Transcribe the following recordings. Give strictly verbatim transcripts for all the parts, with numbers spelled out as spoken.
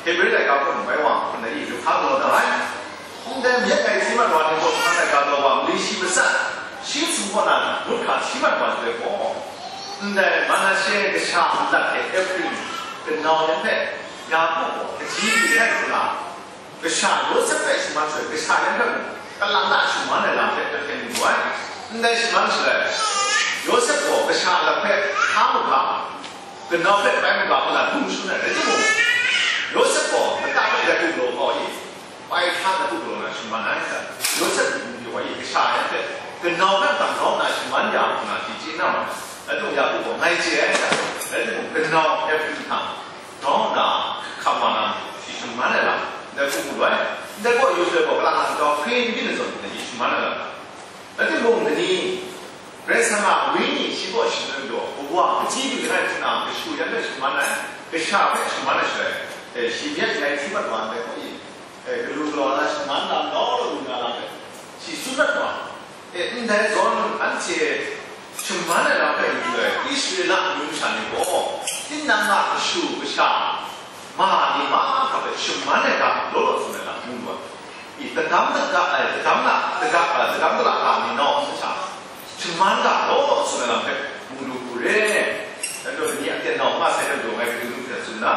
Hebre laika hpung bai wa hpun ai lu hkra galaw da ai. Ndai myit ai hti mat wa ni gaw, Hkristu laika galaw wa, mali shi matsat, shi hpung kaw na ngut hkra hti mat wa ndai gaw, ndai Manashe kasha ndat hte Efraim kanau yan hpe Yaku gaw kaji lu ai hkra, kasha Yawsep hpe shaman shaloi, kasha yan hpe mung kalang ta shaman ai lam hpe, hpe mu ai. Ndai shaman shaloi, Yawsep gaw kasha lat hpe hka mu hka, kanau hpe bai mu ga hkra dum shangun ai rai timung, Yawsep gaw lata hpe latu galaw kau i, bai hkra latu galaw na shaman ai hta, Yawsep mung pyaw ai kasha yan hpe kanau hpe mung grau na shaman ya hkra hti chye na ma ai. Rai timung, Yaku gaw ngai chye ai hta, rai timung, kanau Efraim hta grau na hkam wa na shi shaman ai lam, ndai hku mu lu ai. Ndai gaw Yawsep gaw kalang na grau hkre ni byin ai zawn, shi shaman ai lam. Rai timung, dai ni, Karai Kasang a Wenyi shi kaw shangun jaw, kawa kaji lu langai hte na kashu yan hpe shaman ai, kasha hpe shaman ai shaloi, e, shi myit ai hti mat wa ndai gaw i, e, galu galaw na shaman lam, lau lu na lam hpe shi tsun dat wa. E, ndai zawn anhte shaman ai lam hpe lu ai Israela amyu masha ni gaw, tinang a kashu kasha, ma ni mahkra hpe shaman ai ga law law tsun ai lam mu lu ai. I, tagam daga, ai, tagam la, daga, ai, tagam dala ga ni nawng hta shaman ga law law tsun ai lam hpe mu lu hku re. Dai gaw, ni a ten nawng nga sai hpe daw ngai hkring hkring hte tsun na,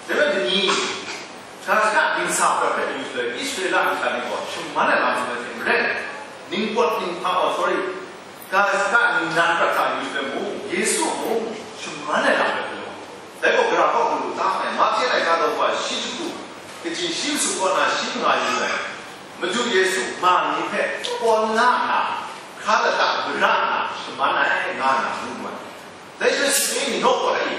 dai bai ni, ga shaka dingsa prat hpe yu shaloi, Israela masha ni gaw shaman ai lam tsun ai hte maren, ningpawt ninghpa, oh, sorry, ga shaka ningnan prat hta yu shaloi mung, Yesu mung shaman ai lam rai lu. Dai gaw gara kaw galu tam ai, Mahte laika daw shi jahku, kaji shi masum kaw na shi nga yu ai. Madu Yesu ma ni hpe pawn la nna, hkra lata gara nna shaman ai, nga nna ngu ai. Dai hte sape ni naw gaw ai,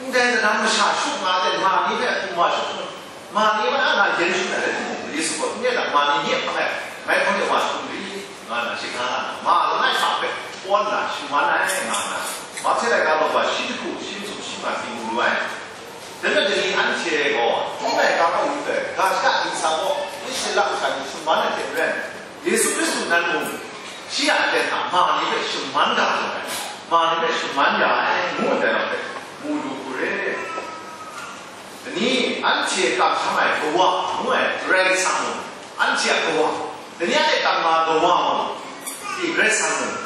ndai gadang masha shup nga de, ma ni hpe hkum wa shup shup, ma ni hpe ana yen shup ai rai timung, Yesu gaw, nye a, ma ni nye hpang e, ngai hpang de wa shup n ri, nga na, shi nga na, ma langai hta hpe pawn na shaman ai, nga na, Mahte laika daw shi jahku, shi masum shi nga hte mu lu ai. Dai majaw ni anhte gaw, ndai ga kaw yu ai, ga shaka dingsa gaw, Israela masha ni shaman ai hte maren, Yesu Hkristu nan mung, shi a aten hta ma ni hpe shaman ga ai, ma ni hpe shaman ya ai, ngu ai lam hpe mu lu hku re. Dai ni, anhte kamsham ai Kawa ngu ai Karai Kasang mung, anhte a Kawa, dai ni anhte tam ma Kawa mung, i Karai Kasang mung,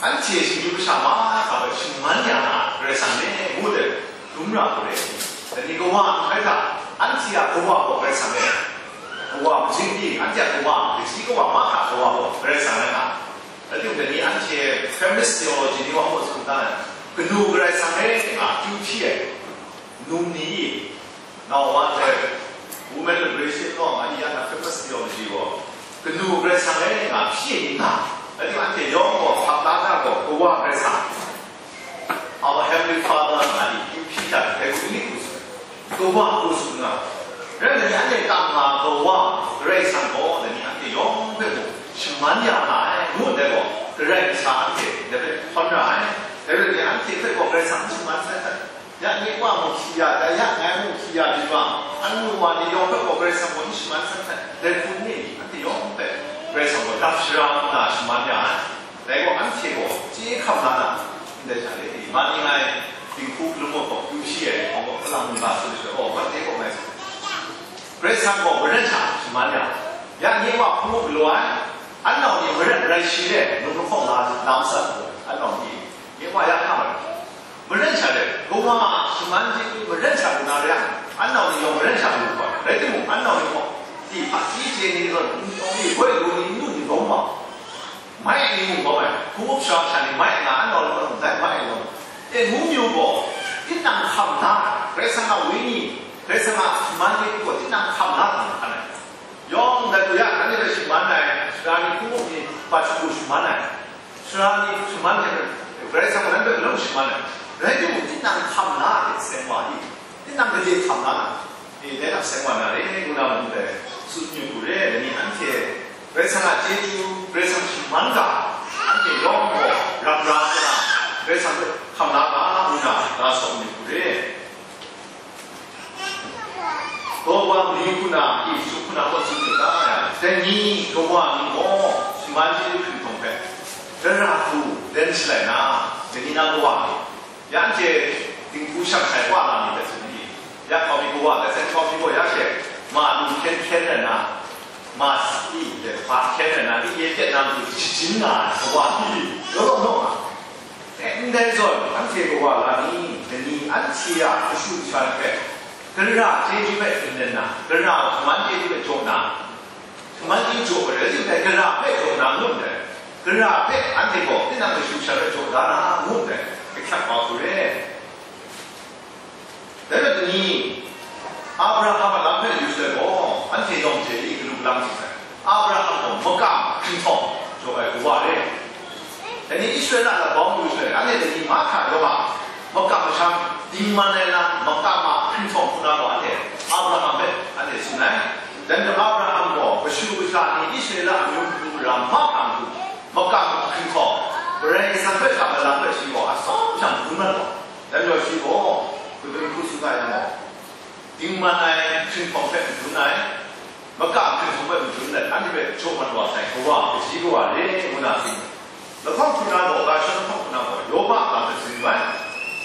anhte chyeju kasha mahkra hpe shaman ya na Karai Kasang e ngu let dum ra hku re. Dai ni Kawa nhkai hta, anhte a Kawa gaw Karai Kasang e, Kawa majing pyi, anhte a Kawa, kaji Kawa mahkra Kawa gaw Karai Kasang rai nga. Rai timung, dai ni anhte feminist theology ni wa hpe tsun dan ai, kanu Karai Kasang e nga kyu hpyi ai, num ni, Now, one day, women liberation law nga ya na feminist theology gaw, kanu Karai Kasang e nga hpyi ai ni nga, rai timung, anhte yawng gaw, hkap la na gaw, Kawa Karai Kasang, our Heavenly Father nga ni, yu hpyi hta, dai hku ni hku tsun, Kawa hku tsun nga, rai nna, anhte tam nga Kawa Karai Kasang gaw, dai ni anhte yawng hpe mung shaman ya nga ai, ngu ndai gaw, Karai Kasang anhte dai hpe hkawn ra ai, dai rai nna, anhte hpe gaw Karai Kasang n shaman sai hte. Ya nye wa mung shi ya, dai ya ngai mung shi ya, myit wa, anu wa ni yawng hpe gaw Karai Kasang gaw n shaman san hte, dai hku n ni, anhte yawng hpe Karai Kasang gaw dap shara nna shaman ya ai. Dai gaw anhte gaw chye hkam la na, ndai hta e, ma ni ngai dinghku hkalum gaw hkawk yu shi ai, hkawk gaw hkalang mungga tsun ai shaloi, oh, wan de gaw ngai tsun. Karai Kasang gaw maren sha shaman ya, ya nye wa hpung u galaw ai, anau ni maren rai shi le, num lahkawng la, la masat gaw, anau ni, nye wa ya hkam ai. Maren sha let, Kawa shaman chyeju maren sha lu na re yang, anau ni yawng maren sha lu hkra, rai timung, anau ni gaw, di hpaji chye ni zawn, n tawng ni, goi lu ni, n lu ni, bawng bawng, mai ni mung bawng ai, hpung up sha sha ni mai nga, anau ni gaw, dai mai ai gaw, e, ngu myu gaw, tinang hkam la, Karai Kasang a Wenyi, Karai Kasang a shaman chyeju gaw, tinang hkam la, nga hkan ai. Yawng dai hku ya, nanhte hpe shaman ai, sara ni hpung up ni, pat shagu shaman ai, sara ni shaman ai, Karai Kasang gaw nanhte hpe galawng shaman ai, rai timung, tinang hkam la hte seng wa i, tinang gade hkam la na, e, dai hta seng wa na re, ngu na mung dai, tsun yu hku re, dai ni anhte, Karai Kasang a chyeju, Karai Kasang shaman ga, anhte yawng gaw, ram ra nna, Karai Kasang hpe hkam la ga, ngu na, ga sawm yu hku re. Kawa mali hku na, i, sut hku na, kaw tsun yu ga, dai ni kawa ni gaw, shaman chyeju hkringhtawng hpe, dara hku, dan shalai na, dai ni na kawa ni, ya anhte dinghku shang shai wa na ni hpe tsun ni, Ya hkawm mi kawa, Laisen hkawm mi gaw ya she, ma lu hkyen hkyen rai na, ma si de, ba hkyen rai na, myi ye pet na matu shajin nga ai kawa ni, law law naw nga. E, ndai zawn, anhte kawa la ni, dai ni, anhte a kashu kasha hpe, gara chyeju hpe hpring na, gara shaman chyeju hpe jaw na, shaman chyeju jaw ai rai timung, gara hpe jaw na ngut ndai, gara hpe anhte gaw tinang kashu kasha hpe jaw da na ngut ndai, ahkyak wa hku re. Dai rai ni, Abraham a lam hpe yu shaloi gaw, anhte yawng hte i galu galang hte sai. Abraham gaw makam hkringhtawng jaw ai kawa re. Dai ni Israela a labawng yu shaloi, anhte dai ni mahkra yawng a makam masham, dingman ai lam, makam a hkringhtawng hku na gaw anhte Abraham hpe anhte tsun ai. Dai majaw Abraham gaw kashu kasha ni Israela amyu matu lam mahkra matu, makam hkringhtawng, Karai Kasang hpe sha ai lam hpe shi gaw atsawm sha madun na gaw. Dai majaw shi gaw, kadun hku tsun ga yang gaw, dingman ai hkringhkawng hpe madun ai, makam hkringhkawng hpe madun ai, anhte hpe jaw mat wa sai kawa, kaji kawa re, ngu na tsun ai. Lahkawng hku na gaw, ga shawng lahkawng hku na gaw, Yoba a lam hpe tsun yu ai.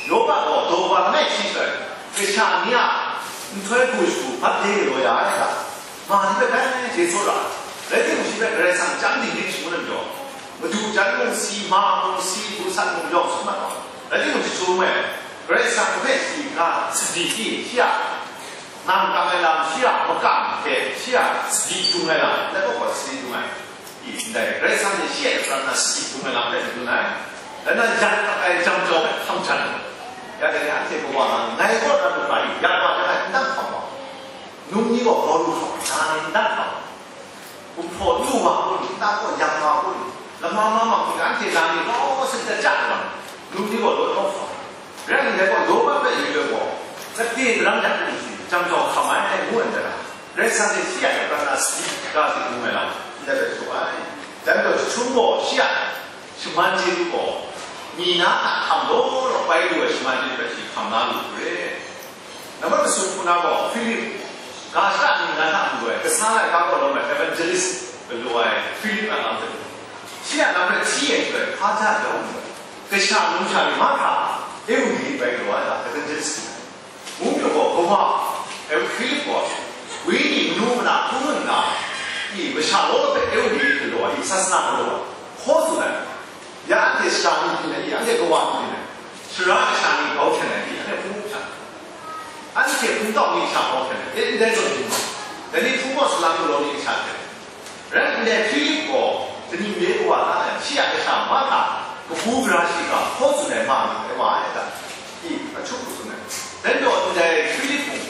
Yoba gaw daw wa langai hti shaloi, kasha ni a nhtoi hku shagu bat de galaw ya ai hta, ma ni hpe bai hte tsaw ra ai. Rai timung, shi hpe Karai Kasang chyam dingding shangun ai majaw, madu jan mung si, ma mung si, hku san mung yawng sum mat ai. Rai timung, shi hkrum ai, Karai Kasang hpe shi ga sadi shi a ngang kang ai lam, shi a makam hte shi a sadi dung ai lam, dai gaw gaw sadi dung ai. I, ndai, Karai Kasang ni shi a shara na sadi dung ai lam hpe madun ai. Dai na, yak tak ai jam jau hpe hkam jan ai. Ya dai ni anhte kawa na, ngai kaw na lu ga i, yak wa jan ai n dan hkam wa, num ni gaw gaw lu hkam wa, na ni n dan hkam wa. Gumhpraw lu wa hku ni, nta gaw yang wa hku ni, lama ma ma hku ni, anhte na ni gaw sit da ja ai lam, lu ni gaw law law hkawm. Rai nna gaw, Yoba hpe yu ai gaw, gade daram dat hku ni, jam jau hkam ai, ngu ai dai, Karai Kasang hte shi a shara na sadi ga sadi ngu ai lam, ndai hpe jaw ai. Dai majaw, jahtum gaw shi a shaman chyeju gaw, mi na hta hkam law law bai lu ai shaman chyeju hpe shi hkam na lu hku re. Nambat masum hku na gaw, Hpilip, ga shara ningnan hta galaw ai, kasa laika gaw lawm ai evangelist galaw ai Hpilip a lam hpe, shi a lam hpe hti ai shaloi, hpa ja jau ngu ai, kasha numsha ni mahkra Ehudi bai galaw ai hta evangelist ngu ai. Ngu majaw gaw, kawa, Hpilip gaw, wenyi manu mana hkrum nna, i, masha law hpe Ehudi galaw ai, sasana galaw ai, hkaw tsun ai. Ya anhte sha ni byin ai, anhte kawa ni byin ai, sara kasha ni grau hten ai, anhte hpung hpung sha, anhte hpungtau ni sha grau hten ai, e, ndai zawn hpung, dai ni hpung gaw salang galaw ni sha hten. Rai nna, Hpilip gaw, kaning re kawa na yang, shi a kasha mahkra, kabu gara shiga hkaw tsun ai ma ni ai wa ai hta, i, ahtum hku tsun ai. Dai majaw, ndai Hpilip mung,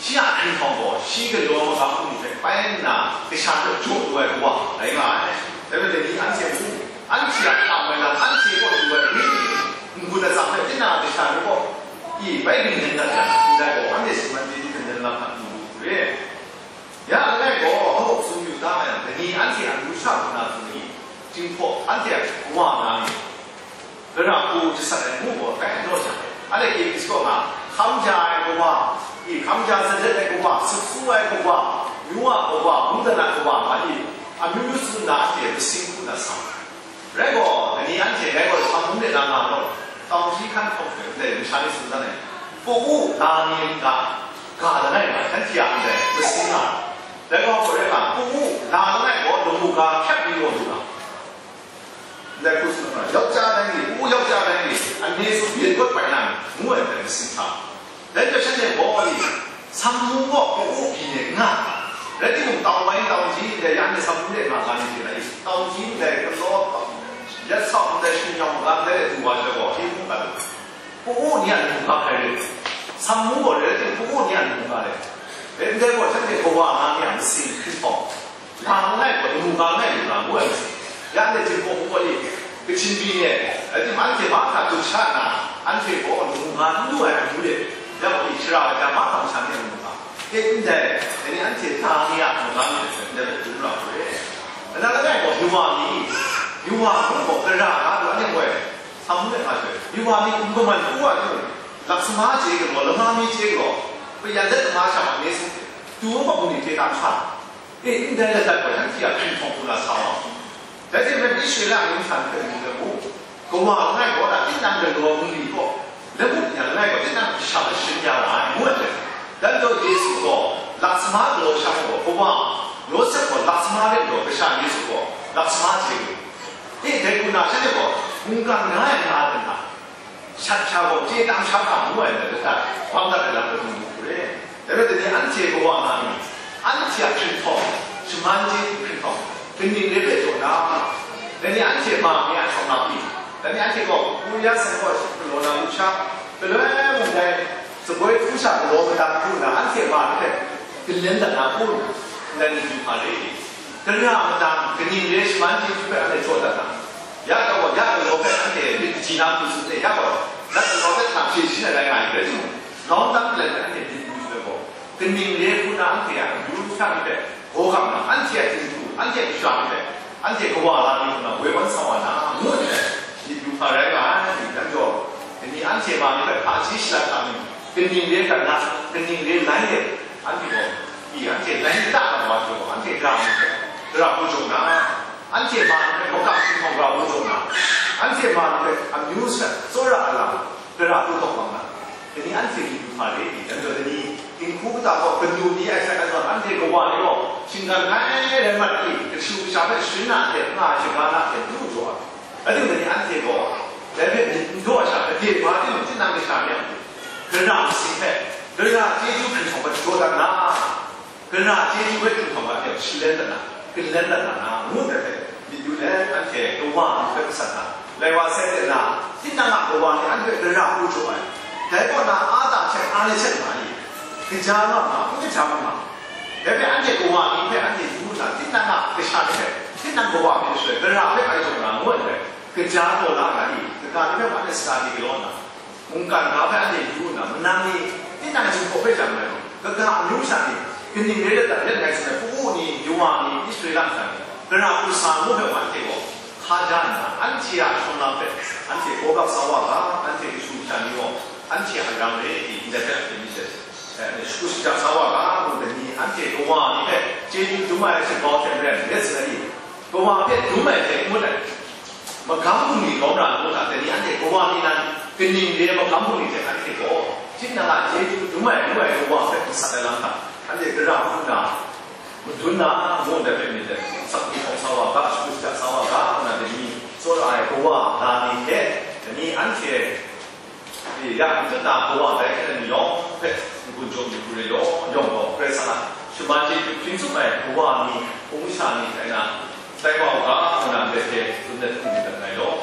shi a hkringhkawng gaw, shi galaw magam hku ni hpe bai nna, kasha hpe jaw lu ai kawa rai nga ai. Dai majaw, dai ni anhte mung, anhte a kam ai lam, anhte kaw lu ai ni, n-gun atsam hpe tinang a kasha ni gaw, i, bai byin dat dat yang, ndai gaw, anhte si man chyeju hkyen dan lam hta n lu hku re. Ya langai gaw, hkawhkam tsun yu da yang, dai ni anhte a lusha hku na htung ni, Jinghpaw anhte a kawa na ni, gara hku jasat ai ngu gaw rai naw jang, anhte K B C kaw nga, hkam ja ai kawa, i, hkam ja zadat ai kawa, sut su ai kawa, yu a kawa, mungdan a kawa nga i, amyu myu tsun na anhte masing hku na sa. Rai gaw, dai ni anhte dai gaw hpang n de na nga gaw, tau hti hkan hkawk hpe ndai masha ni tsun dan ai. Pawng u la ni n ga, ga langai nga, shanhte a ndai masing nga. Dai gaw gaw rai nga, pawng u la langai gaw, lamu ga hkyep ni gaw lu nga. Ndai hku tsun ai, ယောက်ျားတိုင်းသည် ပအိုးယောက်ျားတိုင်းသည် အနည်းဆုံး ရေခွက်ပိုင်ရမည် ngu ai ndai masing hta. Dai hpe shanhte gaw, i, Sangnu gaw Pawng u pyi de n nga, rai timung, tau wai tau hti ndai ya ni Sangnu de nga ga ni hte rai, tau hti ndai galaw, yat sau ndai, shing yawng ga ndai de du wa jang gaw, hkye hkrung ga lu, Pawng u ni a lamu ga hkai re, Sangnu gaw rai timung, Pawng u ni a lamu ga re, dai ndai gaw shanhte kawa nga ni a masing hkringhkawng, la langai gaw lamu ga langai lu na ngu ai masing, ya ndai Jinghpaw gaw i, Kachin byin e, rai timung, anhte mahkra dum sha nna, anhte gaw lamu ga n lu ai amu de, ya gaw i, shara ai hta mahkra masha ni a lamu ga, e, ndai, dai ni anhte da ni a lamu ga ni hte ndai hpe dum ra hku re. Nna langai gaw, Yawa mi, Yawa mung gaw gara ga lu, anhte gaw, hpa ngu ai nga joi, Yawa mi n gaman hku wa jung, lap sama chye galaw, lama mi chye galaw, payan let lama sha ma ne sung, tu npu ni hte tam sha, e, ndai ladat gaw, shanhte a hkringhkawng hku na sa wa. Dai hte maren Israela amyu masha ni hpe mu let mu, kawa langai gaw, tinang galaw bungli gaw, lamu nya langai gaw, tinang shang sharin ya ra ai, ngu ai. Yesu gaw laksama galaw sha gaw, kawa Yawsep gaw laksama rai gaw, kasha Yesu gaw laksama chye lu. E, dai hku na shanhte gaw mungkan nga ai nga ai hta, shat sha gaw chye tam sha hkam ngu ai myit hta, hpang dat ai lam hkrum lu hku re. Dai rai, dai ni anhte kawa nga mi, anhte a hpring htawng, shaman chye hpring htawng, kaning re hpe jaw na, dai ni anhte ma mi a htawng na pyi, dai ni anhte gaw Korea sai gaw galaw na lusha, galoi mung dai, Tsaboi hku sha galaw madat hku na anhte ma ni hpe galen dat na hku, ndai ni du hpa re i? Gara madan, kaning re shaman chyeju hpe anhte jaw dat na, ya gaw, ya galaw hpe anhte myit kaji na hku tsun e, ya gaw, lat galaw hpe hta hpye shin ai rai nga ai rai timung, nawng tam let hpe anhte myit lu shaloi gaw, kaning re hku na anhte a amyu sha ni hpe hkaw hkam na, anhte a htingdu, anhte a kasha ni hpe, anhte kawa la ni hku na woi wan sa wa na, ngu ai myit du hpa rai nga ai, dai majaw, dai ni anhte ma ni hpe hpaji shalat hta mi, kaning re dat na, kaning re lai de, anhte gaw, i, anhte lai da na wa jaw, anhte gara ni hpe gara hku jaw na, anhte ma ni hpe makam htinghkawng gara hku jaw na, anhte ma ni hpe amyu sat tsawra ai lam gara hku tawk bang na, dai ni anhte myit du hpa re i? Dai majaw, dai ni dinghku kata gaw kanu ni ai hte maren, anhte kawa ni gaw shinggan ai rai mat i, kashu kasha hpe sharin na hte, nga ai shaga na hte du jaw ai. Rai timung, dai ni anhte gaw dai hpe myit n daw ai sha, gade hpa timung, tinang kasha ni a gara masing hpe, gara chyeju hpring htawng hpe jaw dat na, gara chyeju hpe hpring htawng hpe shalen dat na, galen dat na, ngu ndai hpe myit du let, anhte kawa ni hpe gasat na, lai wa sai de na, tinang a kawa ni anhte gara hku jaw ai. Dai kaw na, a ta hte a ni hte ma ni, kaja nga ma, n kaja nga ma. Dai hpe anhte kawa ni hpe anhte yu nna, tinang a kasha ni hpe, tinang kawa hpe shaloi, gara hpe bai jaw na, ngu ai hpe, kaja taw la ai ni, kaga ni hpe wa ai sara ni galaw nna, mungkan ga hpe anhte yu nna, manang ni tinang jinghpaw hpe jang ai, kaga amyu sha ni, kaning re dat dat ret ai shaloi, Pawlu ni, Yawhan ni, Israela masha ni, gara hku sa ngu hpe wa anhte gaw hka da nna, anhte a shawng lam hpe anhte kawgap sa wa ga, anhte kashu kasha ni gaw anhte a rang re ai hte, ndai hpe anhte myit hte, eh, shakut shaja sa wa ga, ngu dai ni anhte kawa ni hpe chyeju dum ai hte grau hte maren, ret sa ai ni, kawa hpe dum ai hte n ngut ai. Magam bungli kau na ngu hta, dai ni anhte kawa ni nan kaning re ai magam bungli hte anhte gaw, tinang a chyeju dum ai, dum ai kawa hpe gasat ai lam hta, anhte gara hku nna, madun na, ngu ndai hpe myit dai, sak hpawng sa wa ga, shakut shaja sa wa ga, ngu na dai ni tsawra ai kawa na ni hte, dai ni anhte e, ya n tut na kawa dai hkrai ni yawng hpe n-gun jaw myit hku re law, yawng gaw Karai Kasang a shaman chyeju hpring tsup ai kawa ni, hpung masha ni rai na, tai wa u ga, ngu na ndai hte tsun let n-gun dat ngai law.